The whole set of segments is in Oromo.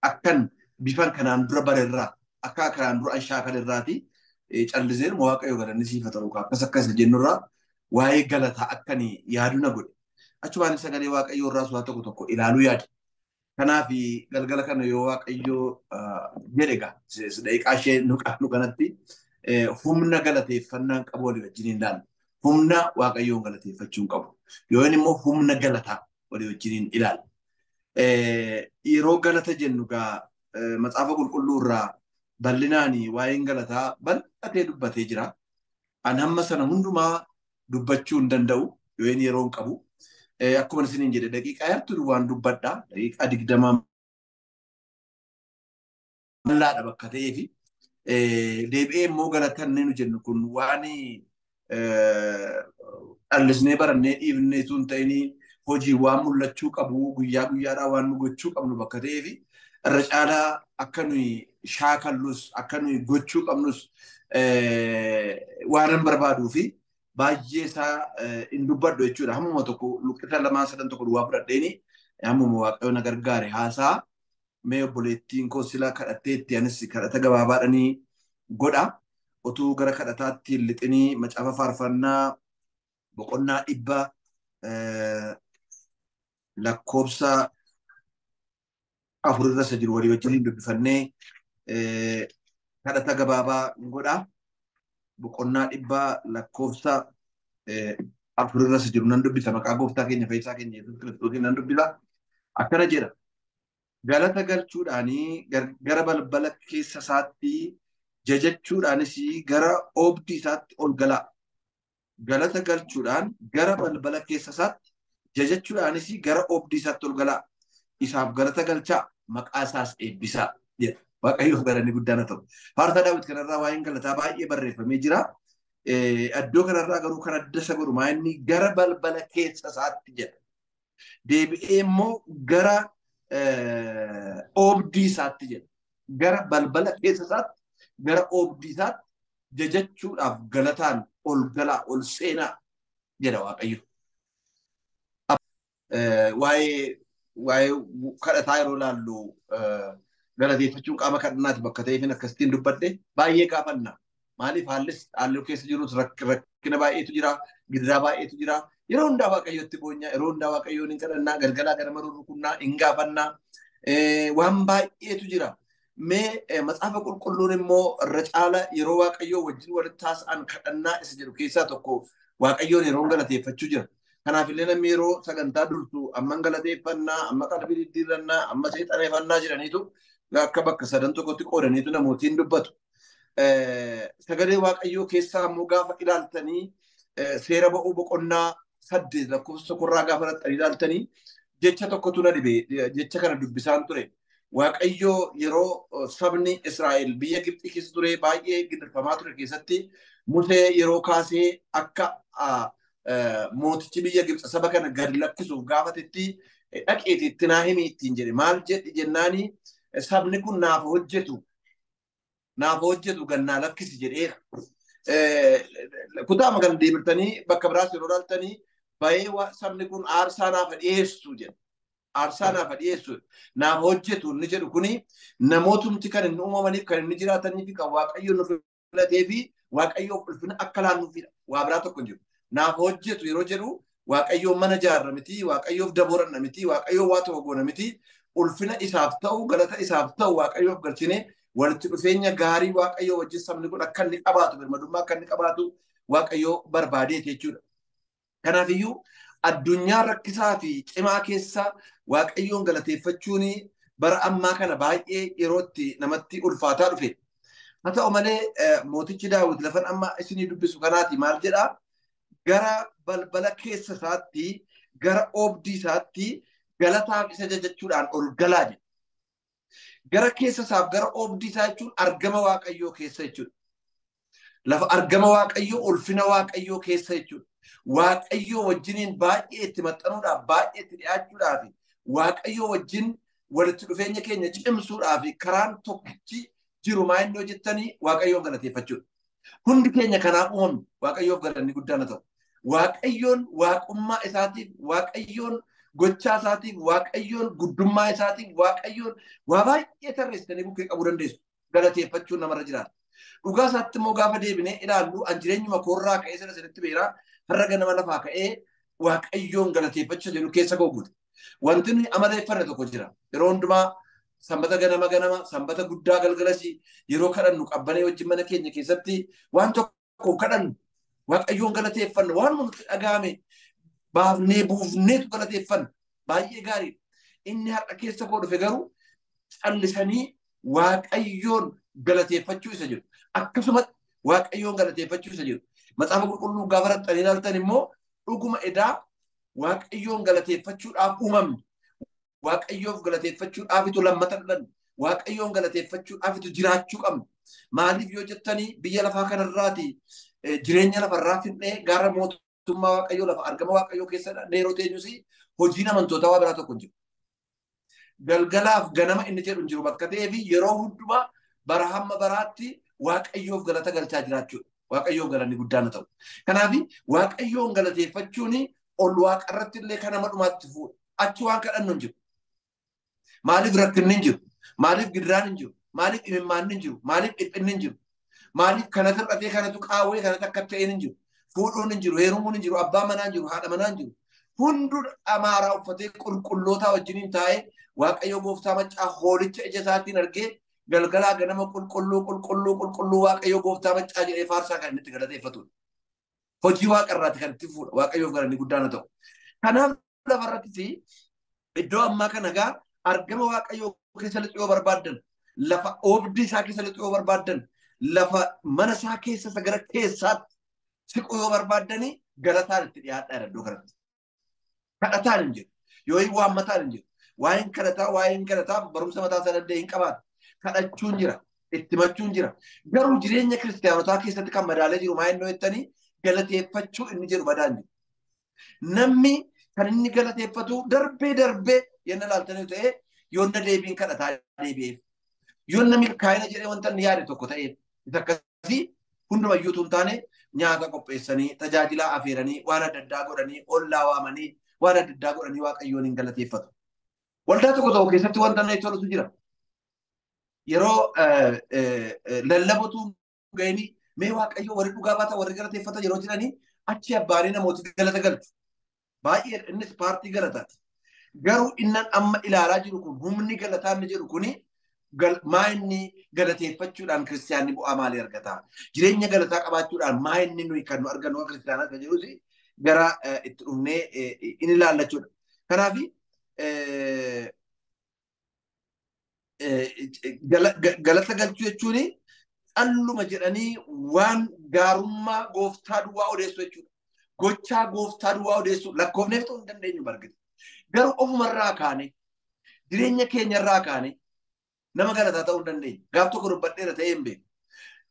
Akkan bifan kanaan dura barerraa akka kanaan dura an shaakalirraati calliseen Waaqayyo galanni siif haa ta'u akkas akkas jennurraa waa'ee galataa akkan yaadu na godhe. Achumaan sagalee Waaqayyoo irraas waa tokko tokko ilaaluu yaade. Kanaaf galgala kana yoo Waaqayyoo jedhe egaa daqiiqaa ishee nu qabnu kanatti humna galateeffannaan qabu walii wajjin hin ilaallu. Humna Waaqayyoon galateeffachuu hin qabu. Yoo inni immoo humna galataa walii wajjin hin ilaallu. Yeroo galata jennu egaa Macaafa Qulqulluu irraa bal'inaan waa'een galataa bal'atee dubbatee jira. An hamma sana hundumaa dubbachuu hin danda'u yoo inni yeroo hin qabu. Akkuma isiniin jedhe daqiiqaa yartuu duwwaan dubbadha. Daqiiqaa 20 bal'aadha bakka ta'eefi. Deebi'ee immoo galata inni nu jennu kun waan dhallisnee barannee dhiifnee tun ta'inii hojii waan mul'achuu qabu guyyaa guyyaadhaa waan nu gochuu qabnu bakka ta'eefi irra caalaa akka nuyi shaakallus akka nuyi gochuu qabnus waan hin barbaaduu fi baay'ee isaa hin dubbadhu jechuudha. Hammuma tokko luqqisa 2 3 tokko duwwaa fudhadheeni hammuma Waaqayyo na gargaare haasaa mee obboleettiin koo sila kadhatteetti anis kadhata gabaabaadhanii godha. Otuu gara kadhataatti hin lixinii macaafa faarfannaa boqonnaa 100 lakkoobsa 4 irra isa jiru walii wajjin dubbifannee kadhata gabaabaa godha. Boqonnaa 100 lakkoobsa 4 irra isa jiru nan dubbisa. Maqaa gooftaa keenya fayyisaa keenya Yesuus Kiristoosiin nan dubbisa. Akkana jedha. Galata galchuudhaanii gara balbala keessa isaatti jajachuudhaanis gara oobdii isaatti ol galaa. Galata galchuudhaan gara balbala keessa isaatti jajachuudhaanis gara oobdii isaatti ol galaa. Isaaf galata galchaa maqaa isaas eebbisaa jedha. Waaqayyoof galanni guddaan haa ta'u. Faarsaa Daawit kanarraa waa'een galataa baay'ee barreeffamee jira. Iddoo kanarraa garuu kan adda isa godhu inni gara balbala keessa isaatti jedha. Deebi'ee immoo gara oobdii isaatti jedha. Gara balbala keessa isaatti gara oobdii isaatti jajachuudhaaf galataan ol galaa ol seenaa jedha Waaqayyo. Waa'ee kadhataa yeroo ilaallu galateeffachuun qaama kadhannaati bakka ta'eefin akkasittiin dubbadhe baay'ee gaafanna. Maaliif haalli keessa jirus rakkina baay'eetu jira, gidiraa baay'eetu jira. Yeroo hundaa Waaqayyotti boonyaa, yeroo hundaa Waaqayyoon hin kadhannaa, galgalaa ganama rurrukunnaa, hin gaafannaa. Waan baay'eetu jira. Mee Macaafa Qulqulluun immoo irra caala yeroo Waaqayyoo wajjin walitti haasa'an kadhannaa isa jedhu keessaa tokko Waaqayyoon yeroo galateeffachuu jira. Kanaaf illee namni yeroo sagantaa dursu amma galateeffannaa, amma qalbii diddiirrannaa, amma seexaneeffannaa jedhaniitu akka bakka sadan tokkotti qoodaniitu namootiin dubbatu. Sagalee Waaqayyoo keessaa immoo gaafa ilaaltanii seera ba'uu boqonnaa 8 lakkoofsa 1 gaafa dhaqxanii ilaaltanii jecha tokkotu na dhibe jecha kana dubbisaan ture. Waaqayyoo yeroo sabni Israa'el biyya Gibxii keessa ture baay'ee gidirfamaa ture keessatti Musee yeroo kaasee akka mootichi biyya Gibxa saba kana gad lakkisuuf gaafatetti dhaqeeti itti naa himi ittiin jedhe. Maal jedhi jennaani sabni kun naaf hojjetu gannaa lakkisi jedheera. Kutaa kana deebirtanii bakka biraas yeroo ilaaltanii baay'ee sabni kun aarsaa naaf dhiyeessu jedha. Aarsaa naaf dhiyeessu naaf hojjetu inni jedhu kuni namootumti kan inni uumamaniif kan inni jiraatanii fi kan Waaqayyo nu filatee fi Waaqayyoof ulfina akka laannuufidha. Waa biraa tokko hin jiru. Naaf hojjetu yeroo jedhu Waaqayyoo mana ijaarra miti, Waaqayyoof dabooranna miti, Waaqayyoo waa tokko goona miti. Ulfina isaaf ta'u, galata isaaf ta'u Waaqayyoof galchinee walitti dhufeenya gaarii Waaqayyoo wajjin sabni kun akka inni qabaatu, birmadummaa akka inni qabaatu Waaqayyoo barbaadeeti jechuudha. Kanaafiyyuu addunyaa rakkisaa fi cimaa keessa Waaqayyoon galateeffachuun bara ammaa kana baay'ee yerootti namatti ulfaataa dhufe. Haa ta'u malee mootichi Daawit lafan amma isinii dubbisu kanaati maal jedhaa? Gara balbala keessa isaatti, gara oobdii isaatti galataaf isa jajachuudhaan ol galaa jedha. Gara keessa isaaf gara oobdii isaa jechuun argama Waaqayyoo keessa jechuudha. Lafa argama Waaqayyoo, ulfina Waaqayyoo keessa jechuudha. Waaqayyoo wajjiniin baay'ee itti maxxanuudhaaf, baay'ee itti dhi'aachuudhaaf, Waaqayyoo wajjin walitti dhufeenya keenya cimsuudhaaf karaan tokkichi jiru maa inni hojjettanii Waaqayyoon galateeffachuudha. Hundi keenya kanaaf uumamne Waaqayyoof galanni guddaan haa ta'u. Waaqayyoon waaqummaa isaatiif, Waaqayyoon gochaa isaatiif, Waaqayyoon guddummaa isaatiif, Waaqayyoon waa baay'ee tarreessitanii bukkee qabuu dandeessu. Galateeffachuun namarra jiraata. Dhugaa isaatti immoo gaafa deebinee ilaallu an jireenyuma koorraa ka'ee sana sirriitti beeraa har'a ganama lafaa ka'ee Waaqayyoon galateeffachuu jedhu keessa koo guute. Wanti nuyi amaleeffanne tokko jira. Yeroo hundumaa sanbata ganama ganama, sanbata guddaa galgalasii yeroo kadhannu qabbanee wajjin mana keenya keessatti waan tokko kadhannu Waaqayyoon galateeffannu waan nutti dhagahame baafnee buufneetu galateeffanna. Baay'ee gaariidha. Inni har'a keessa koo dhufe garuu callisanii Waaqayyoon galateeffachuu isa jedhu. Akkasumatti Waaqayyoon galateeffachuu isa jedhu. Macaafa qulqulluu gaafa raxxanii ilaaltan immoo dhuguma edaa Waaqayyoon galateeffachuudhaaf uumamne. Waaqayyoof galateeffachuudhaafitu lammata dhalanne. Waaqayyoon galateeffachuudhaafitu jiraachuu qabna. Maaliif yoo jettanii biyya lafaa kanarraati jireenya lafarraa fidnee gara mootummaa Waaqayyoo lafa argama Waaqayyoo keessa yeroo teenyus hojiin amantootaa waa biraa tokko hin jiru. Galgalaaf ganama inni jedhu hin jiru bakka ta'eef yeroo hundumaa bara hamma baraatti Waaqayyoof galata galchaa jiraachuudha. Waaqayyoof galanni guddaan haa ta'u. Kanaaf Waaqayyoon galateeffachuun ol waaqarratti illee kan nama dhumaatti fuudha. Achi waan kadhannu hin jiru. Maaliif rakkinni hin jiru? Maaliif gidiraan hin jiru? Maaliif imimmaanni hin jiru? Maaliif dhiphinni hin jiru? Maaliif kanatu hir'atee kanatu qaawwee kanatu akka ta'een hin jiru? Fuudhuun hin jiru, heerumuun hin jiru, abbaa manaa hin jiru, haadha manaa hin jiru. Hunduu amaaraa uffatee qulqullootaa wajjiniin taa'ee Waaqayyo gooftaa maccaa hoolicha ija isaatiin argee galgalaa ganama qulqulluu qulqulluu qulqulluu Waaqayyo gooftaa maccaa jedhee faarsaa kan inni itti galateeffatudha. Hojii waaqarraati kan itti fuudha. Waaqayyoof galanni guddaan haa ta'u. Kanaaf lafarrattis iddoo ammaa kana egaa argama Waaqayyoo keessa lixuu yoo barbaaddan, lafa oobdii isaa keessa lixuu yoo barbaaddan, lafa mana isaa keessa isa gara keessaatti siquu yoo barbaaddanii galataan itti dhiyaadhaa iddoo kanatti. Kadhataan hin jiru. Yoo hin waammataan hin jiru. Waa'een kadhataa barumsa mataa isaa danda'e hin qabaatu. Kadhachuun jira. Itti machuun jira. Garuu jireenya kiristaanotaa keessatti kan madaalee jiru maa inni jettanii galateeffachuu inni jedhu badaan jiru. Namni kan inni galateeffatu darbee darbee yenna ilaaltanii ta'ee yoonna deebiin kadhataa deebi'eef. Yoonna milkaa'ina jedhee wanta inni yaade tokko ta'eef. Isa akkasii hundumayyuu hin taane nyaata qopheessanii, tajaajila afeeranii, waan adda addaa godhanii, ollaa waamanii, waan adda addaa godhanii Waaqayyoon hin galateeffatu. Waldaa tokko tokko keessatti wanta inni tolutu jira. Yeroo lallabatu ga'anii mee Waaqayyoo warri dhugaa baata warri galateeffata yeroo jedhanii achi abbaanii namooti galata galchu. Baay'ee innis paartii galataati. Garuu innan amma ilaalaa jiru kun humni galataa inni jedhu kuni maa inni galateeffachuudhaan kiristaanni bu'aa maalii argata? Jireenya galataa qabaachuudhaan maa inni nuyi kan nu argannu kiristaanaa kan jedhus gara itti dhufnee inni ilaallachuudha. Kanaaf galata galchuu jechuun calluma jedhanii waan gaarummaa gooftaa duwwaa odeessu jechuudha. Gochaa gooftaa duwwaa odeessu lakkoofneef ta'uu hin dandeenyu bargite. Garuu ofumarraa kaane jireenya keenyarraa kaane nama galataa ta'uu hin dandeenyu. Gaaf tokko dubbadheera ta'ee hin beeku.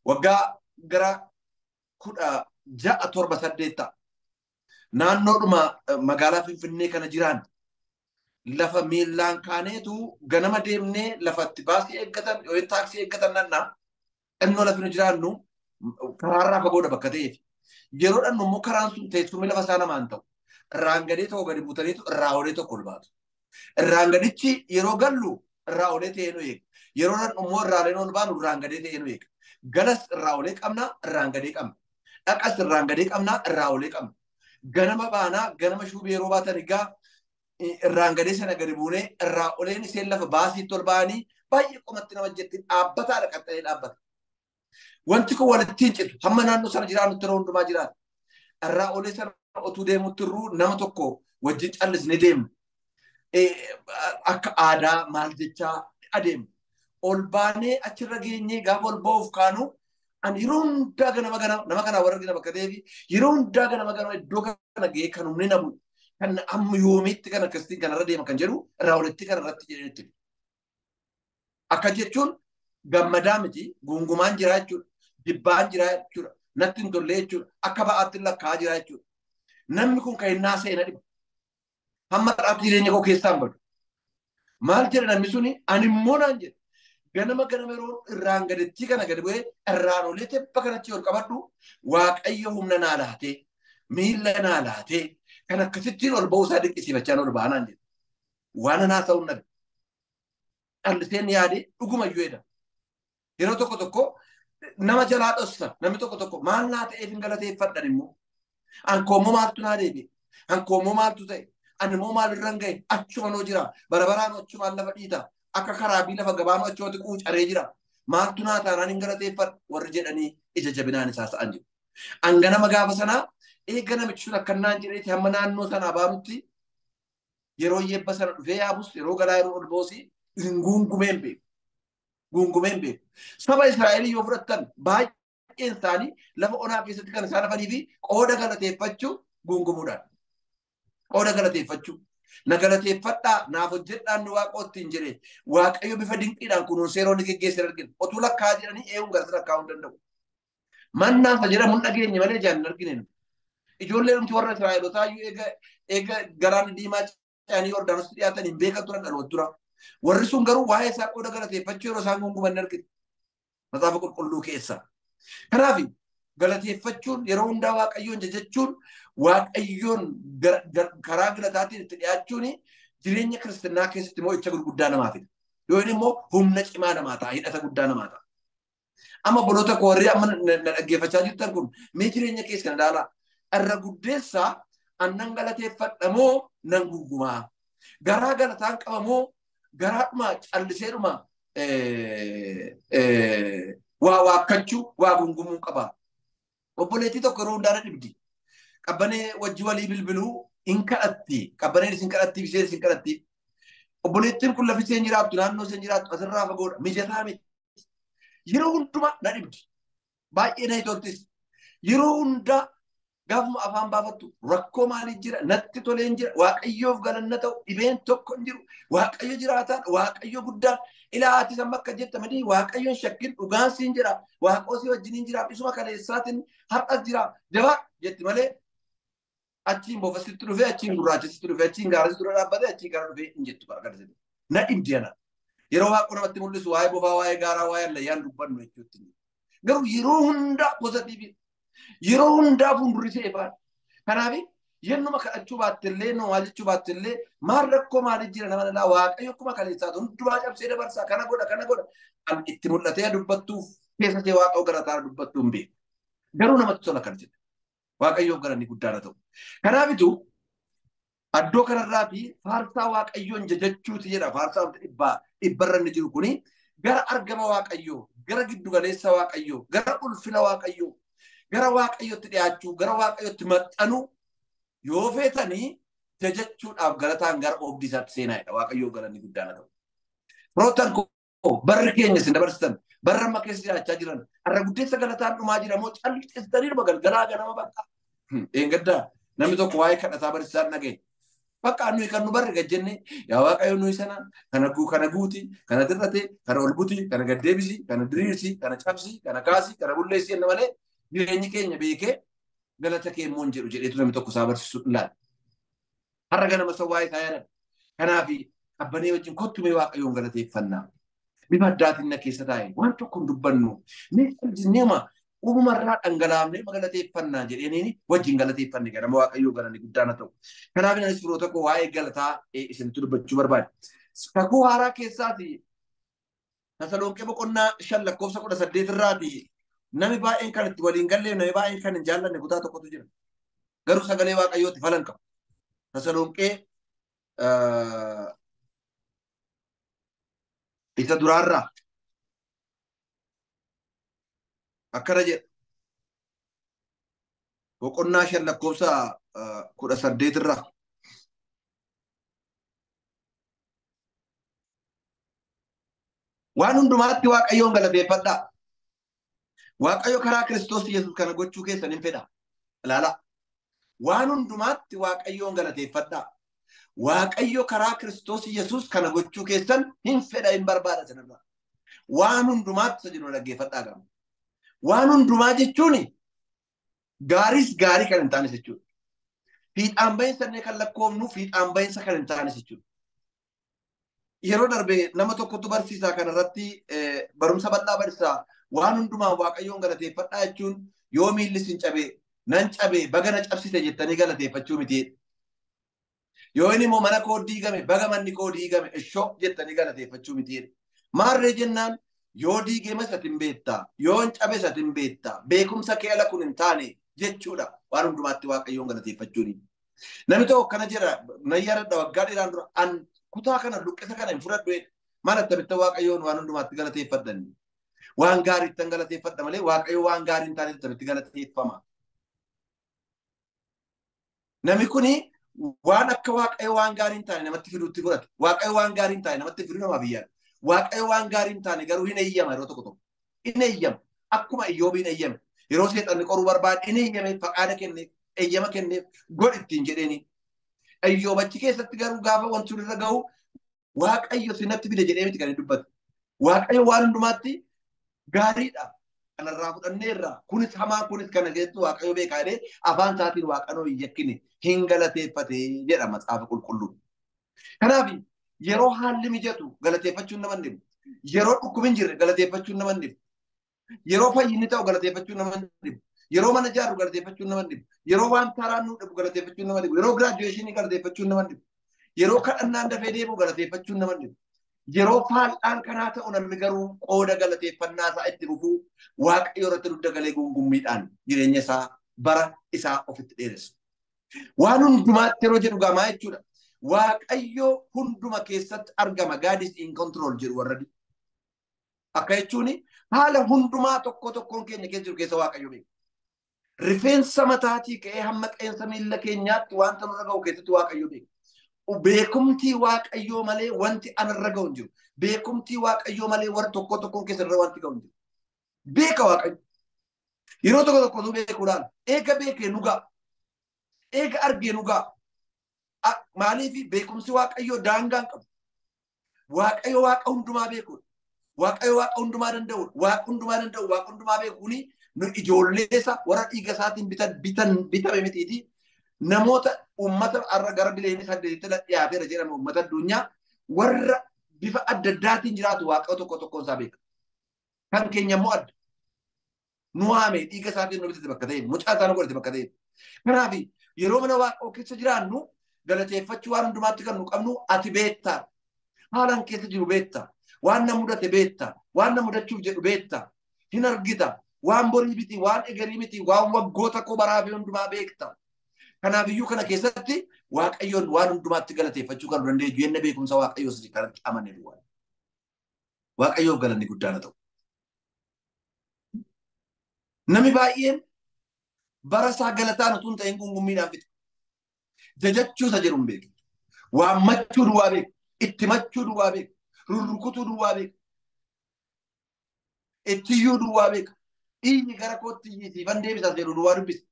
Waggaa gara 16, 7, 8 ta'a. Naannoodhuma magaalaa Finfinnee kana jiraan lafa miillaan kaaneetu ganama deemnee lafatti baasii eeggatan yookiin taaksii eeggatan nannaa xinnoo lafi nu jiraannu karaarraa fagoodha bakka ta'eef. Yeroo dhannu immoo karaan sun teessumni lafa isaa namaan ta'u. Irraan gadee tokko gadi buutaniitu irraa olee tokko ol baatu. Irraan gadichi yeroo gallu irraa olee ta'ee nu eega. Yeroo dhannu immoo irraaleen ol baanu irraan gadee ta'ee nu eega. Galas irraa olee qabna, irraan gadee qabna. Dhaqas irraan gadee qabna, irraa olee qabna. Ganama baanaa, ganama shuubii yeroo baatan egaa irraan gadee sana gadi buunee irraa oleen isheen lafa baasiitti ol ba'anii baay'ee qomatti nama jetti dhaabbataadha qaxxalee dhaabbata. Wanti kun walitti hin citu. Hamma naannoo sana jiraannutti yeroo hundumaa jiraata. Irraa olee sana otuu deemutti irruu nama tokko wajjin callisnee deemna. Akka aadaa maal jechaa adeemna. Ol baanee achirra geenyee gaafa ol ba'uuf kaanu ani yeroo hundaa ganama ganama nama kanaa warra argina bakka ta'eef yeroo hundaa ganama ganama iddoo kana ga'ee kan humni namu kan amma yoomiitti kan akkasitiin kanarra deema kan jedhu irraa olitti kanarratti jedhanitti. Akka jechuun gammadaa miti gungumaan jira jechuudha. Jibbaan jira jechuudha. Natti hin tolle jechuudha. Akka ba'aatti lakkaa'aa jira jechuudha. Namni kun kan hin naasa'e na dhiba. Hamma har'aatti jireenya koo keessaa hin badu. Maal jedha namni suni ani immoo naan jedhe. Ganama ganama yeroo irraan gadeettii kana gadi bu'ee irraan olee tebba kanatti ol qabadhu Waaqayyo humna naa laatee miilla naa laatee kan akkasittiin ol ba'uu isaa dinqisiifachaa ol ba'aa naan jedhe. Waan anaa ta'uu dhabe. Calliseen yaade dhugumayyuu jedha. Yeroo tokko tokko nama jalaa dhossa. Namni tokko tokko maal naa ta'eef hin galateeffadhan immoo. Ankoommoo maaltu naa deebi'e? Ankoommoo maaltu ta'e? Ani immoo maalirra hin ga'e? Achuma noo jira. Barabaraan achumaan lafa dhiita. Akka karaabii lafa gabaanu achumatti quucaree jira. Maaltu naa taanaan hin galateeffadhu warri jedhanii ija jabinaan isaa sa'an jiru. Anganama gaafa sanaa eega namichi sun akkannaan jedheeti hamma naannoo sanaa baanutti yeroo yebba sana dhufee yaabus yeroo galaa yeroo ol boosi guungumeen beeku. Guungumeen beeku. Saba Israa'elii yoo fudhattan baay'een isaanii lafa onaa keessatti kan isaan hafanii fi qooda galateeffachuu guungumuudhaan. Qooda galateeffachuu. Na galateeffadhaa naaf hojjedhaan nu waaqootti hin jedhe Waaqayyo bifa dinqiidhaan kunuunsee yeroo inni geggeesse argina. Otuu lakkaa jedhanii eeguun gara lakkaa'uu hin danda'u. Mannaan isa jedhamu hin dhageenye malee ijaan hin argine. Ijoollee dhumti warra Israa'elotaa iyyuu eega galaana diimaa ce'anii Yordaanositti dhiyaatan hin beekan turan dhaloota dura. Warri sun garuu waa'ee isaa qooda galateeffachuu yeroo isaan gunguman hin argine. Macaafa qulqulluu keessa. Kanaaf galateeffachuun yeroo hundaa Waaqayyoon jajachuun Waaqayyoon karaa galataatiin itti dhiyaachuun jireenya kiristinnaa keessatti mo'icha gurguddaa namaa fida. Yoo inni immoo humna cimaa namaa ta'a, hidhata guddaa namaa ta'a. Amma obboloota koo warri amma na dhaggeeffachaa jirtan kun mee jireenya keessan ilaalaa. Irra guddeessaa annan galateeffadha moo nan gungumaa? Garaa galataan qaba moo garaadhuma calliseedhuma waa waakkachuu waa gungumuu qaba? Obboleettii tokko yeroo hundaa na dhibdi. Qabbanee wajji walii bilbiluu hin kadhatti. Qabbaneen isin kadhatti, isheen isin kadhatti. Obboleettiin kun lafi isheen jiraattu, naannoo isheen jiraattu asirraa fagoodha. Mijataa miti. Yeroo hundumaa na dhibdi. Baay'ee na toltis. Yeroo hundaa gaafuma afaan baafattu rakkoo maalii jira, natti toleen jira, Waaqayyoof galanna ta'u, dhibeen tokko hin jiru, Waaqayyo jiraataan, Waaqayyo guddaan, ilaa ati amma akka jette malee Waaqayyoon shakkin dhugaan siin jira, Waaqoo si wajjiniin jira, isuma kaleessaatiin har'as jira, jabaa jetti malee achiin boofasitti dhufee, achiin gurraachisitti dhufee, achiin gaarasitti dura dhaabbate, achiin gara dhufee hin jettu bara. Na dhibdi ana. Yeroo Waaqoo namatti mul'isu waa'ee bofaa, waa'ee gaaraa, waa'ee allayyaan dubbannu jechuutti. Garuu yeroo hundaa positiivii. Yeroo hundaa fuuldurri ishee ifaadha. Kanaaf yennuma kadhachuu baattellee, maal jechuu baattellee, maal rakkoo maalii jira nama lalaa Waaqayyo akkuma kaleessaatu hundumaa cabsee dabarsaa kana godha kana godha. An itti mul'atee dubbattuuf keessa ishee Waaqayyo galataa dubbattuu hin beeku. Garuu namatti tola kan jedhu. Waaqayyoof galanni guddaadha ta'u. Kanaafitu addoo kanarraa fi faarsaa Waaqayyoon jajachuuti jedha. Faarsaa dhibbarra inni jiru kuni gara argama Waaqayyoo, gara giddugaleessa Waaqayyoo, gara ulfina Waaqayyoo, gara Waaqayyotti dhiyaachuu, gara Waaqayyotti maxxanuu yoo feetanii jajachuudhaaf galataan gara oobdii isaatti seenaadha. Waaqayyoof galanni guddaadha ta'u. Firoottan koo barri keenya isin dabarsitan, barri amma keessa jiraachaa jiran, har'a guddeessa galataan dhumaa jira moo calqistanii dhuma galgalaa ganama bakka. Eengaddaa namni tokko waa'ee kadhataa barsiisaan dhaga'e. Bakka nuyi kan nu barre gad jennee yaa Waaqayyo nuyi sana kana kana guuti, kana dirrate, kana ol buti, kana gad deebisi, kana diriirsi, kana cabsi, kana kaasi, kana bulleessi jenna malee jireenyi keenya beekee galata kee immoo hin jedhu jedheetu namni tokko isaa barsiisu ilaala. Har'a ganama isa waa'ee isaa yaadan. Kanaaf qabbanee wajjin kottu mee Waaqayyoon galateeffannaa. Bifa addaatiin na keessa taa'e waan tokko hin dubbannu. Mee callisneema uumamarraa dhangalaafnee galateeffannaa jedheeniin wajjin galateeffanne ganama Waaqayyoo galanni guddaan haa ta'u. Kanaaf anis firoota koo waa'ee galataa isinitti dubbachuu barbaade. Kakuu haaraa keessaati Tasalonqee boqonnaa 5 lakkoofsa 18 irraati namni baay'een kan itti waliin galleef namni baay'een kan hin jaallanne kutaa tokkotu jira. Garuu sagalee Waaqayyootti falan qabu. Tasalonqee isa duraarraa akkana jedha. Boqonnaa 5 lakkoofsa 18 irraa. Waan hundumaatti Waaqayyoon galateeffadhaa. Waaqayyo karaa Kiristoos Yesuus kana gochuu keessan hin fedha. Ilaalaa. Waan hundumaatti Waaqayyoon galateeffadhaa. Waaqayyo karaa Kiristoos Yesuus kana gochuu keessan hin fedha, hin barbaada sanarraa. Waan hundumaatti isa jedhu dhaggeeffadhaa gama. Waan hundumaa jechuun gaariis gaarii kan hin taanes jechuudha. Fiixaan bahinsa illee kan lakkoofnu fiixaan bahinsa kan hin taanes jechuudha. Yeroo darbe nama tokkotu barsiisaa kanarratti barumsa bal'aa barsiisaa waan hundumaa Waaqayyoon galateeffadhaa jechuun yoo miilli isin cabe nan cabe baga na cabsite jettanii galateeffachuu miti. Yoo inni immoo mana koo diigame baga manni koo diigame ishoo jettanii galateeffachuu miti jedhe. Maarree jennaan yoo diigame ati hin beektaa, yoo hin cabes ati hin beektaa, beekumsa kee ala kun hin taane jechuudha waan hundumaatti Waaqayyoon galateeffachuuni. Namni tokko kana jedha nan yaadadha waggaa dheeraan dura an kutaa kana luqqisa kana hin fudhadhu jedhe. Maal attamitti Waaqayyoon waan hundumaatti galateeffadhani? Waan gaariittan galateeffadha malee Waaqayyo waan gaarii hin taane attamitti galateeffama? Namni kuni waan akka Waaqayyo waan gaarii hin taane namatti fiduutti fudhate. Waaqayyo waan gaarii hin taane namatti fiduu namaaf hin yaadu. Waaqayyo waan gaarii hin taane garuu hin eeyyama yeroo tokko tokko. Hin eeyyama. Akkuma Iyyoobiin eeyyame. Yeroo seexanni qoruu barbaade hin eeyyame faqaada kenneef, eeyyama kenneef godhi ittiin jedheeni. Iyyoob achi keessatti garuu gaafa wanti sun irra gahu Waaqayyo sinatti fide jedhee miti kan inni dubbatu. Waaqayyo waan hundumaatti gaariidha. Kanarraa fudhanneerra. Kunis hamaa kunis kana keessatti Waaqayyo beekaa jedhee afaan isaatiin Waaqayyoon hin yakkine hin galateeffate jedha Macaafa Qulqulluun. Kanaaf yeroo haalli mijatu galateeffachuun nama hin dhibu. Yeroo dhukkubni hin jirre galateeffachuun nama hin dhibu. Yeroo fayyinni ta'u galateeffachuun nama hin dhibu. Yeroo mana ijaarru galateeffachuun nama hin dhibu. Yeroo waan taraan nu dhibu galateeffachuun nama hin dhibu. Yeroo giraajuweeshinii galateeffachuun nama hin dhibu. Yeroo kadhannaan dafee deemu galateeffachuun nama hin dhibu. Yeroo faal'aan kanaa ta'u namni garuu qooda galateeffannaa isaa itti fufuu Waaqayyo irratti dugda galee gungummiidhaan jireenya isaa bara isaa ofitti dheeressa. Waan hundumaatti yeroo jedhu gamaa jechuudha. Waaqayyo hunduma keessatti argama. God is in control jedhu warra Akka jechuun haala hundumaa tokko tokkoon keenya keessa jiru keessa Waaqayyo beeka. Rifeensa mataatii ka'ee hamma qeensa miilla keenyaatti wanta nurra ga'u keessatti Waaqayyo beeka. Beekumtii Waaqayyoo malee wanti anarra ga'u hin jiru. Beekumtii Waaqayyoo malee warri tokko tokkoon keessa irra wanti ga'u hin jiru. Beeka Waaqayyo. Yeroo tokko tokko beekuudhaan eega beekee nu ga'a. Eega argee nu ga'a. Maaliif beekumsi Waaqayyoo daangaa hin qabu. Waaqayyo Waaqa hundumaa beekuudha. Waaqayyo Waaqa hundumaa danda'uudha. Waaqa hundumaa danda'u, Waaqa hundumaa beekuuni nu ijoollee isaa warra dhiiga isaatiin bitame mitiiti. Namoota uummata har'a gara biliyoona 8tti dhiyaateera jedhama uummata addunyaa warra bifa adda addaatiin jiraatu Waaqayyo tokko tokkoon isaa beeka. Kan keenya immoo adda. Nu waame dhiiga isaatiin nu bitate bakka ta'e, mucaa isaa nu godhate bakka ta'e. Kanaaf yeroo mana Waaqayyoo keessa jiraannu galateeffachuu waan hundumaatti kan nu qabnu ati beektaa. Haalaan keessa jiru beektaa. Waan na mudate beektaa. Waan na mudachuuf jedhu beektaa. Hin argita. Waan borii miti, waan egerii miti, waan waggoota koo baraa fi hundumaa beektaa. Kanaafiyyuu kana keessatti Waaqayyoon waan hundumaatti galateeffachuu kan dandeenyu yenna beekumsa Waaqayyoo sisi kanatti amanee duwwaa. Waaqayyoof galanni guddaan haa ta'u. Namni baay'een bara isaa galataan utuu hin ta'in gungummiidhaan fixa. Jajachuu isa jedhu hin beeku. Waammachuu duwwaa beeku. Itti machuu duwwaa beeku. Rurrukutuu duwwaa beeku. Ittiyyuu duwwaa beeku. Iyyi gara kootti iyyi siifan deebisaas jedhu duwwaa dubbisa.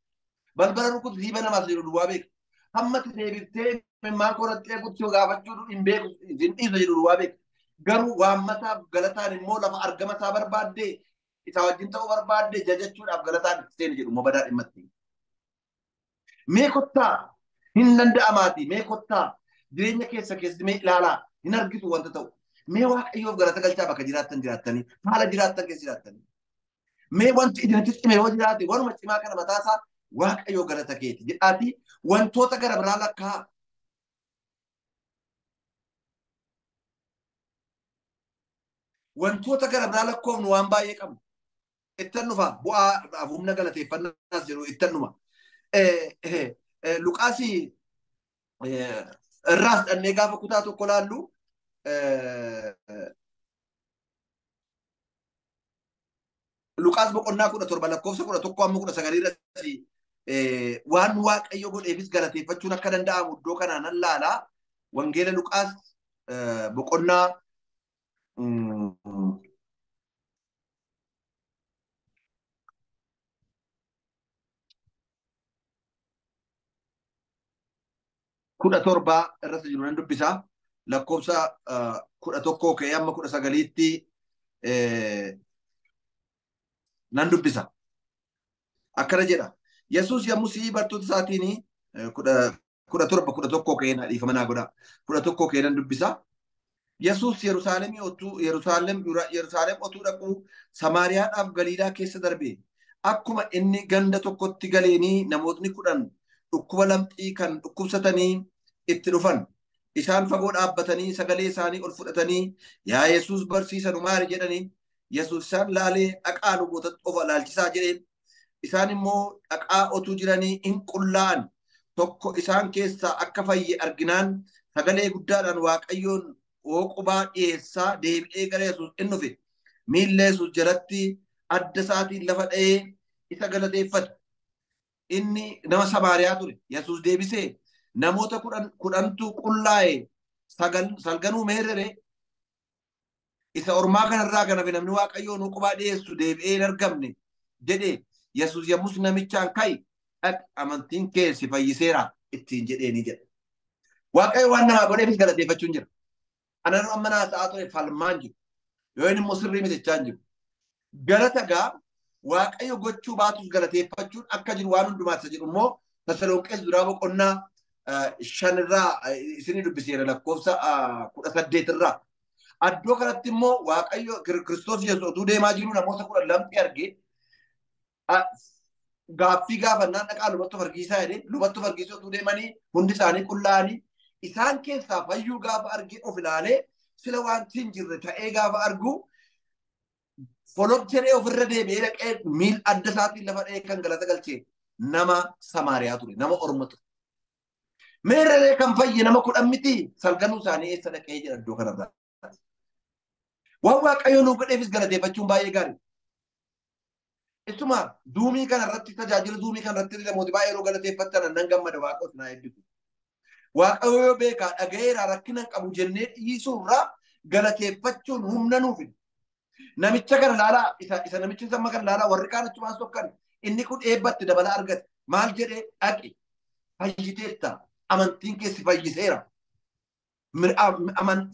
Balbala rukutu siifa namaas jedhu duwwaa beeka. Hammatti deebiftee maan koratti eegutti gaafachuu hin beeku hin dhiisu jedhu duwwaa beeka. Garuu waammataaf galataan immoo lafa argama isaa barbaaddee isaa wajjin ta'uu barbaaddee jajachuudhaaf galataan itti seeni jedhu immoo badaa dhimma itti. Mee kottaa hin danda'amaati mee kottaa jireenya keessa keessatti mee ilaalaa hin argitu wanta ta'u. Mee Waaqayyoof galata galchaa bakka jiraattan jiraattanii haala jiraattan keessa jiraattanii. Mee wanti isinitti cime yoo jiraate wanuma cimaa kana mataasaa Waaqayyoo galata keeti jedhaatii wantoota gara biraa lakkaa. Wantoota gara biraa lakkoofnu waan baay'ee qabnu. Ittan dhufa bu'aa humna galateeffannaas jedhu ittan dhuma. Luqaasii irraas dhannee gaafa kutaa tokko laallu Luqaas boqonnaa 17 lakkoofsa 11 amma 19 irratti waan Waaqayyo godheefis galateeffachuun akka danda'amu iddoo kanaa nan laalaa. Wangeela Luqaas boqonnaa 17 irratti jiru nan dubbisaa. Lakkoofsa 11 ka'ee amma 19tti nan dubbisa. Akkana jedha. Yesuus yommuu si'ii bartoota isaatiin 17 11 ka'ee na dhiifama naa godha. 11 ka'ee nan dubbisa. Yesuus Yerusaalem otuu dhaquu Samaariyaadhaaf Galiilaa keessa darbe. Akkuma inni ganda tokkotti galeenii namootni 10 dhukkuba lamxii kan dhukkubsatanii itti dhufan. Isaan fagoo dhaabbatanii sagalee isaanii ol fudhatanii yaa Yesuus barsiisa nu maari jedhanii Yesuus isaan laalee dhaqaa lubootatti of ilaalchisaa jedheen. Isaan immoo dhaqaa otuu jiranii hin qullaa'an. Tokko isaan keessaa akka fayye arginaan sagalee guddaadhaan Waaqayyoon hooqubaa dhiyeessaa deebi'ee gara Yesuus in dhufe. Miilla Yesuus jalatti adda isaatiin lafa dha'ee isa galateeffate. Inni nama Samaariyaa ture. Yesuus deebisee namoota kudhantu qullaa'e salganuu meerrere isa ormaa kanarraa kan hafe namni Waaqayyoon hooqubaa dhiyeessu deebi'ee hin argamne jedhe. Yesuus yommus namichaan ka'i dhaqi amantiin kee si fayyiseera ittiin jedheeni jedha. Waaqayyo waan namaa godheefis galateeffachuun jira. Anaan amma naa ta'aa ture falmaan jiru. Yoo inni immoo sirrii miti jechaa hin jiru. Galata gaa Waaqayyo gochuu baatus galateeffachuun akka jiru waan hundumaa isa jedhu immoo Tasalonqees duraa boqonnaa 5 irraa isinii dubbiseera lakkoofsa 18 irraa. Addoo kanatti immoo Waaqayyo Kiristoos Yesuus utuu deemaa jiru namoota 12 argee gaaffii gaafannaan dhaqaa lubatti of argiisaa jedhee lubatti of argiisuu utuu deemanii hundi isaanii qullaa'anii isaan keessaa fayyuu gaafa argee of ilaalee sila wanti hin jirre ta'ee gaafa argu folok jedhee ofirra deebi'ee dhaqee miil adda isaatiin lafa dha'ee kan galata galchee nama Samaariyaa ture, nama Orma ture. Meerree kan fayye nama 10 miti salganuu isaanii eessa dhaqee jedha iddoo kanarraa. Waan Waaqayyo nuu godheefis galateeffachuun baay'ee gaarii. Isuma duumii kanarratti tajaajila duumii kanarratti namooti baay'ee yeroo galateeffattan nan gammada Waaqayyoon naa eebbisu. Waaqayyo yoo beekaa dhaga'eera rakkina hin qabu jennee dhiisuurraa galateeffachuun humna nuuf fida. Namicha kana laalaa isa namichi samma kana laalaa warri kaan achumaan sokkan inni kun eebbatti dabalaa argate. Maal jedhee dhaqi fayyiteetta amantiin keessi fayyiseera.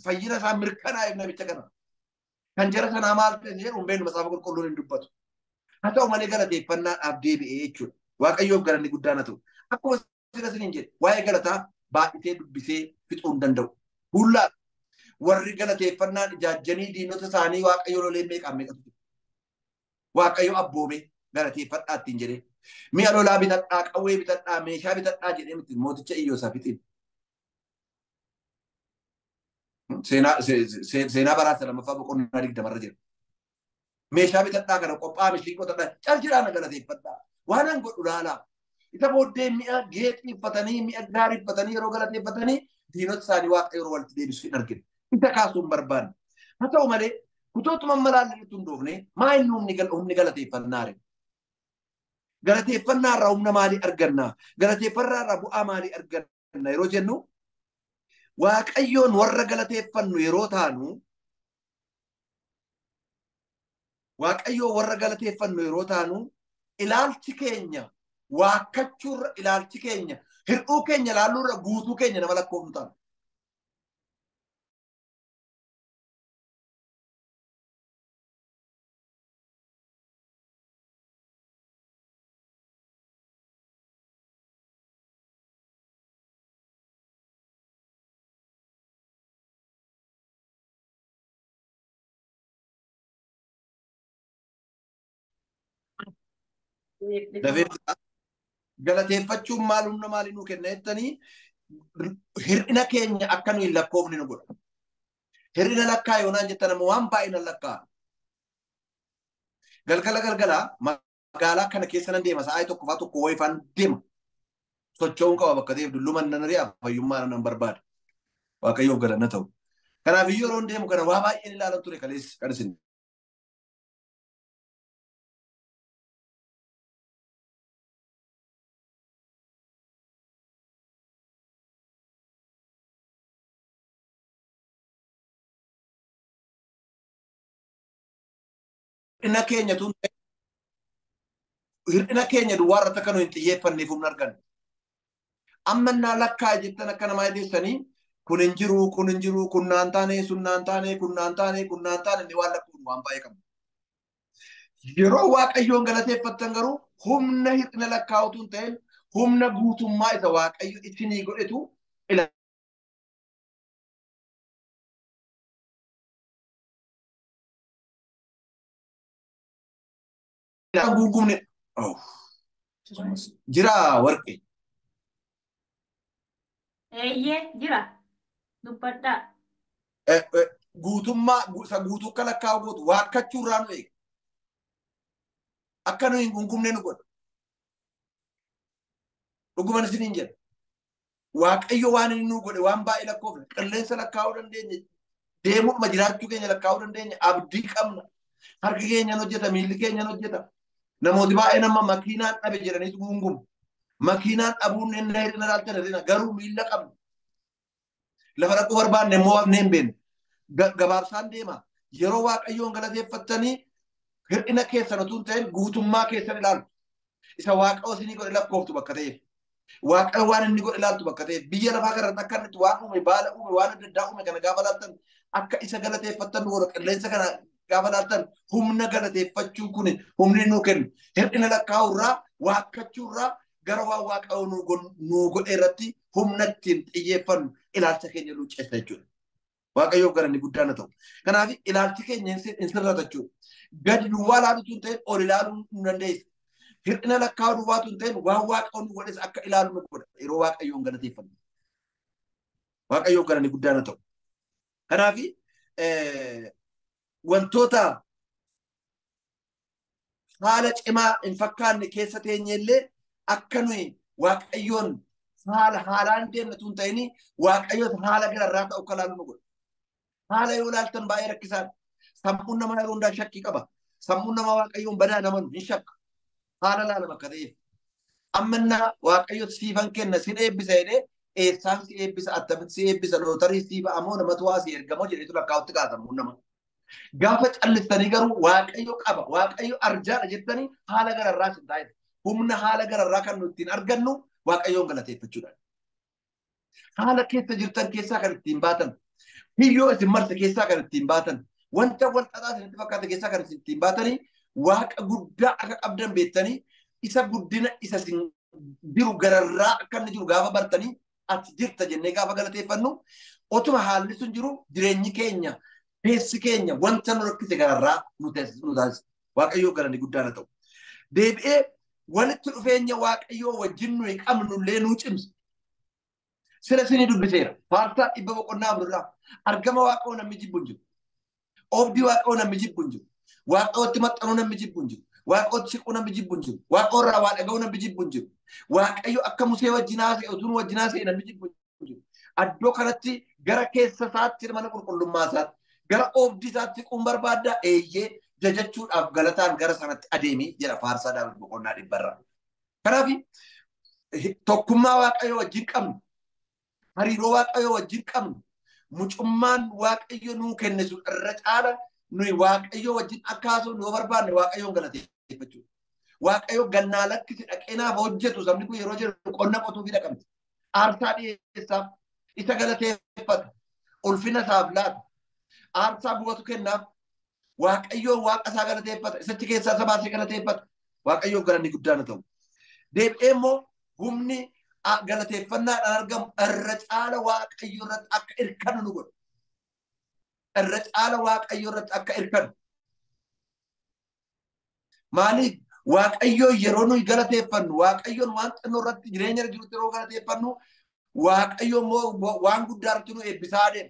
Fayyina isaa mirkanaa'eef namicha kana. Kan jara sanaa maal ta'e jedhu hin beeknu Macaafa Qulqulluun hin dubbatu. Haa ta'u malee galateeffannaadhaaf deebi'ee jechuudha. Waaqayyoof galanni guddaan haa ta'u. Akkuma sila isiniin jedhe waa'ee galataa baay'isee dubbisee fixuu hin danda'u. Hullaa warri galateeffannaan ijaajjanii diinota isaanii Waaqayyo lolee meeqaan meeqatu jira. Waaqayyo abboomee galateeffadhaa ittiin jedhee. Mi'a lolaa bitadhaa, qawwee bitadhaa, meeshaa bitadhaa jedhee miti mooticha Iyyoosaafixin. Seenaa baraasa lammaffaa boqonnaa 20 irra jira. Meeshaa bitadhaa kana qophaa'aa mishii qotadhaa cal jedhaa na galateeffadhaa. Waan an godhu laalaa. Isa booddee mi'a geexii uffatanii, mi'a gaarii uffatanii yeroo galateeffatanii diinota isaanii Waaqayyo yeroo walitti deebisu hin argine. Isa kaasuu hin barbaanne. Haa ta'u malee kutootuma amma laalletti hundoofne maa inni humni galateeffannaa ree? Galateeffannaa irraa humna maalii arganna? Galateeffannaa irraa bu'aa maalii arganna? Yeroo jennu Waaqayyoon warra galateeffannu yeroo taanu Waaqayyoon warra galateeffannu yeroo taanu ilaalchi keenya waakkachuurra ilaalchi keenya hir'uu keenya ilaaluurra guutuu keenya nama lakkoofnu taana. Galateeffachuun maal humna maalii nuu kenna jettanii hir'ina keenya akka nuyi hin lakkoofne nu godha. Hir'ina lakkaa yoonaan jettan ammoo waan baay'ina lakkaa. Galgala galgala magaalaa kana keessa nan deema sa'aatii tokko fa'aa tokko wayii fa'aan deema. Socho'uun qaba bakka ta'eef dullumaan nan ari'a fayyummaa nan barbaada. Waaqayyoof galanna ta'u. Kanaaf iyyuu yeroon deemu kana waa baay'een ilaalan ture kalees kan isin. Hir'ina keenya tun hir'ina keenya duwwaa irratti akka nu hin xiyyeeffanneef humna arganna. Amma innaa lakkaa jettan akka namaa jettanii kun hin jiru, kun hin jiru, kun naan taane, sun naan taane, kun naan taane, kun naan taane inni waan lakkoofnu waan baay'ee qabna. Yeroo Waaqayyoon galateeffattan garuu humna hir'ina lakkaa'utu hin ta'in humna guutummaa isa Waaqayyo isinii godhetu ilaala. Guungumne jira warqee. Eeyyee jira. Dubbadhaa. Guutummaa isa guutuu akka lakkaa'u gootu waakkachuu irraa nu eega. Akka nu hin gungumne nu godha. Dhuguman isiniin jedha. Waaqayyo waan inni nu godhe waan baay'ee lakkoofne qilleensa lakkaa'uu dandeenya. Deemuudhuma jiraachuu keenya lakkaa'uu dandeenya. Abdii qabna. Harki keenyan hojjeta, miilli keenyan hojjeta. Namooti baay'een amma makiinaan dhabe jedhaniitu gungumu. Makiinaan dhabuun inni hir'ina ilaalchan hir'ina garuu miilla qabna. Lafa dhaquu barbaanne immoo hafnee hin beeknu. Gabaabsaan deema. Yeroo Waaqayyoon galateeffattanii hir'ina keessan utuu hin ta'in guutummaa keessan ilaaltu. Isa Waaqayyo isinii godhe lakkooftu bakka ta'eef. Waaqayyo waan inni godhe ilaaltu bakka ta'eef. Biyya lafaa kanarratti akka inni waan uume, baala uume, waan adda addaa uume kana gaafa ilaaltan akka isa galateeffattan nu godha. Qilleensa kana gaafa ilaaltan humna galateeffachuun kun humni nuu kennu. Hir'ina lakkaa'urraa, waakkachuurraa gara waan Waaqayyo nuu godhe irratti humna ittiin xiyyeeffannu ilaalcha keenya luuccessa jechuudha. Waaqayyoof galanni guddaan haa ta'u. Kanaaf ilaalchi keenya hin sirrata jechuudha. Gadi duwwaa ilaaluutu hin ta'in ol ilaaluu nu dandeessa. Hir'ina lakkaa'uu duwwaatu hin ta'in waan Waaqayyoon nu godhes akka ilaalu nu godha. Yeroo Waaqayyoon galateeffannu. Waaqayyoof galanni guddaan haa ta'u. Kanaaf wantoota haala cimaa hin fakkaanne keessa teenye illee akka nuyi Waaqayyoon haala haalaan deemnatu hin ta'in Waaqayyoon haala gararraa ta'u akka ilaalu nu godha. Haala yoo ilaaltan baay'ee rakkisaadha. Sammuun namaa yeroo hundaa shakkii qaba. Sammuun namaa Waaqayyoon badaa namanu hin shakka. Haala laala bakka ta'eef. Ammannaa Waaqayyo siifan kenna sin eebbisa jedhee eessaan si eebbisa attamitti si eebbisa lootarii sii ba'amoo namatu waa si ergamoo jedheetu lakkaa'utti kaasa sammuun namaa. Gaafa callistanii garuu Waaqayyo qaba Waaqayyo arjaadha jettanii haala gararraa sin taa'e. Humna haala gararraa kan nuti ittiin argannu Waaqayyoon galateeffachuudhaan. Haala keessa jirtan keessaa kan ittiin baatan, hiyyoo isin marse keessaa kan ittiin baatan, wanta wal xaxaa isinitti fakkaate keessaa kan isin ittiin baatanii Waaqa guddaa akka qabdan beektanii isa guddina isa isin jiru gararraa akka inni jiru gaafa bartanii ati jirta jennee gaafa galateeffannu otuma haalli sun jiru jireenyi keenya keessi keenya wanta nu rakkise gararraa nu taasisa. Waaqayyoo galanni guddaan haa ta'u. Deebi'ee walitti dhufeenya Waaqayyoo wajjin nuyi qabnullee nuu cimsa. Sila isinii dubbiseera. Faarsaa 104 irraa argama Waaqayyoo namni jibbu hin jiru. Oobdii Waaqayyoo namni jibbu hin jiru. Waaqayyootti maxxanuu namni jibbu hin jiru. Waaqayyootti siquu namni jibbu hin jiru. Waaqayyoo irraa waa dhaga'uu namni jibbu hin jiru. Waaqayyo akka Musee wajjin haasa'e utuu nu wajjin haasa'e namni jibbu hin jiru. Addoo kanatti gara keessa isaatti mana qulqullummaa isaatti gara oobdii isaatti siquun barbaaddaa eeyyee jajachuudhaaf galataan gara sanatti adeemi jedha Faarsaa Daawit boqonnaa 100 irraa. Kanaaf tokkummaa Waaqayyoo wajjin qabnu, hariiroo Waaqayyoo wajjin qabnu, mucummaan Waaqayyo nuu kenne sun irra caala nuyi Waaqayyoo wajjin akka haasofnu yoo barbaanne Waaqayyoon galateeffachuudha. Waaqayyo gannaa lakkisi dhaqee naaf hojjetu sabni kun yeroo jedhu qonna qotuu fi dhaqamti. Aarsaa dhiyeessaaf isa galateeffata. Ulfina isaaf laata. Aarsaa gubatu kennaaf. Waaqayyoon Waaqa isaa galateeffata. Isatti keessaa isa baasee galateeffata. Waaqayyoof galanni guddaan haa ta'u. Deebi'ee immoo humni galateeffannaadhaan argamu irra caala Waaqayyo irratti akka hirkannu nu godha. Irra caala Waaqayyo irratti akka hirkannu. Maaliif Waaqayyo yeroo nuyi galateeffannu Waaqayyoon waan xinnoo irratti jireenya irra jirutti yeroo galateeffannu Waaqayyo immoo waan guddaa irratti nu eebbisaa adeema.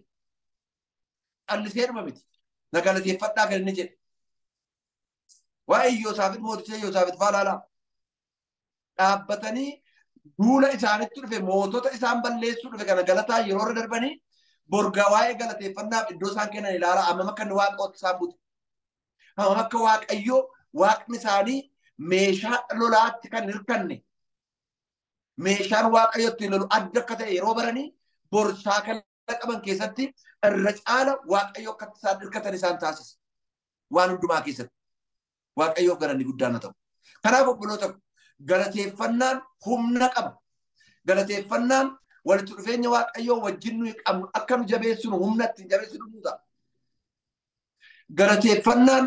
Callisee dhuma miti. Na galateeffadhaa kan inni jedhe. Waa'ee Iyyosaafit mooticha Iyyosaafit fa'aa ilaalaa. Dhaabbatanii duula isaanitti dhufe mootota isaan balleessuu dhufe kana galataa yeroo irra darbanii borgaa waa'ee galateeffannaaf iddoo isaan kennan ilaalaa hammam akka inni Waaqayyootti isaan bute. Hammam akka Waaqayyoo Waaqni isaanii meeshaa lolaatti kan hirkanne meeshaan Waaqayyo ittiin lolu adda akka ta'e yeroo baranii borsaa kan qaban keessatti irra caala Waaqayyo akka isaan hirkatan isaan taasisa. Waan hundumaa keessatti Waaqayyoof galanni guddaan haa ta'u. Kanaaf obboloota galateeffannaan humna qaba. Galateeffannaan walitti dhufeenya Waaqayyoo wajjin nuyi qabnu akka nu jabeessinu humna ittiin jabeessinu nu ta'a. Galateeffannaan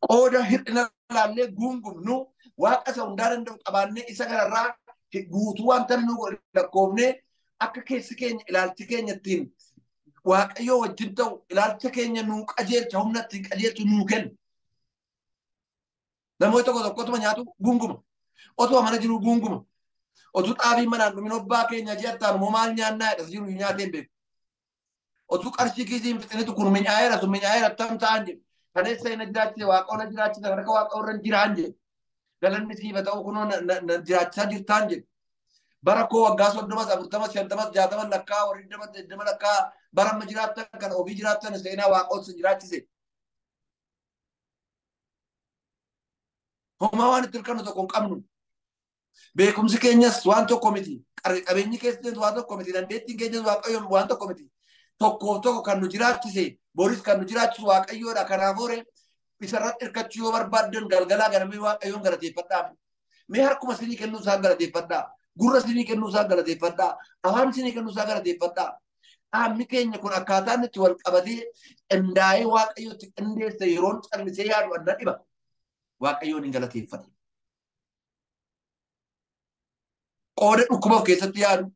qooda hir'ina laallee guungumnu Waaqa isa hundaa danda'u qabaannee isa kanarraa guutuu wanta nu godhe lakkoofnee akka keessi keenya ilaalchi keenya ittiin Waaqayyoo wajjin ta'u ilaalcha keenya nuu qajeelcha humna ittiin qajeelchu nuu kenna. Namoonni tokko tokko otuma nyaatu gunguma. Otuma mana jiru gunguma. Otuu xaafiin manaan dhumin obbaa keenya ji'attaan immoo maal nyaannaa jedha jiru nyaatee hin beeku. Otuu qarshii kiisii hin fixinitu kun mi'aayeera sun mi'aayeera tam ta'an jedhu. Kaneessa na jiraachise waaqoo na jiraachise harka waaqa warra jiraan jedhu. Galanni siifa ta'uu kunoo na jiraachisaa jirtaan jedhu. Bara koo waggaa 30, 40, 50, 60 lakkaa warri 20 lakkaa bara amma jiraattan kan ofii jiraattan seenaa waaqoon sin jiraachise. Homaa waan itti hirkannu tokko hin qabnu. Beekumsi keenyas waan tokko miti. Qabeenyi keenyas waan tokko miti. Dandeettiin keenyas waaqayyoon waan tokko miti. Tokkoof tokko kan nu jiraachise, boris kan nu jiraachisu waaqayyoodha. Kanaafuu isarratti hirkachuu yoo barbaaddan galgalaa ganamee waaqayyoon galateeffadhaa. Mee harkuma sinii kennuu isaa galateeffadhaa. Gurra sinii kennuu isaa galateeffadhaa. Afaan sinii kennuu isaa galateeffadhaa. Qaamni keenya kun akkaataan itti wal qabatee qindaa'ee waaqayyootti qindeesse yeroon callisee yaadu adda dhiba. Waaqayyoon hin galateeffatu. Qooda dhukkuba of keessatti yaadu.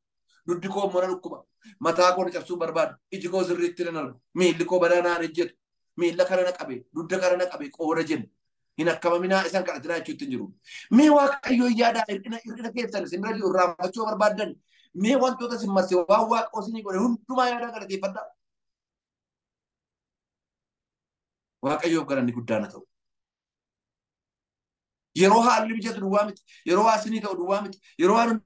Duddi koo mana dhukkuba. Mataa koo na cabsuu barbaadu. Iji koo sirriitti nan argu. Miilli koo badaa naan ejjetu. Miilla kana na qabe. Dudda kana na qabe. Qooda jennu. Hin akkamaminaa isaan kadhatinaa jechuutti hin jiru. Mee waaqayyoon yaadaa hir'ina keessan isin bira jiru irraanfachuu barbaaddan. Mee wantoota isin marse waan waaqa isinii godhe hundumaa yaadaa galateeffadhaa. Waaqayyoof galanni guddaan haa ta'u. Yeroo haalli mijatu duwwaa miti. Yeroo waa isinii ta'u duwwaa miti. Yeroo waan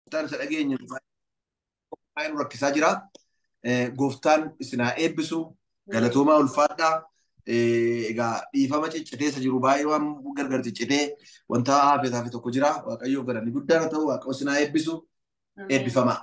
gooftaan isa dhageenye baay'ee nu rakkisaa jira. Gooftaan isin haa eebbisu. Galatoomaa ulfaadhaa. Egaa dhiifama cicciteessa jiru baay'ee waan gargar ciccitee wanta hafe hafe tokko jira. Waaqayyoof galanni guddaan haa ta'u. Waaqayyo isin haa eebbisu. Eebbifamaa.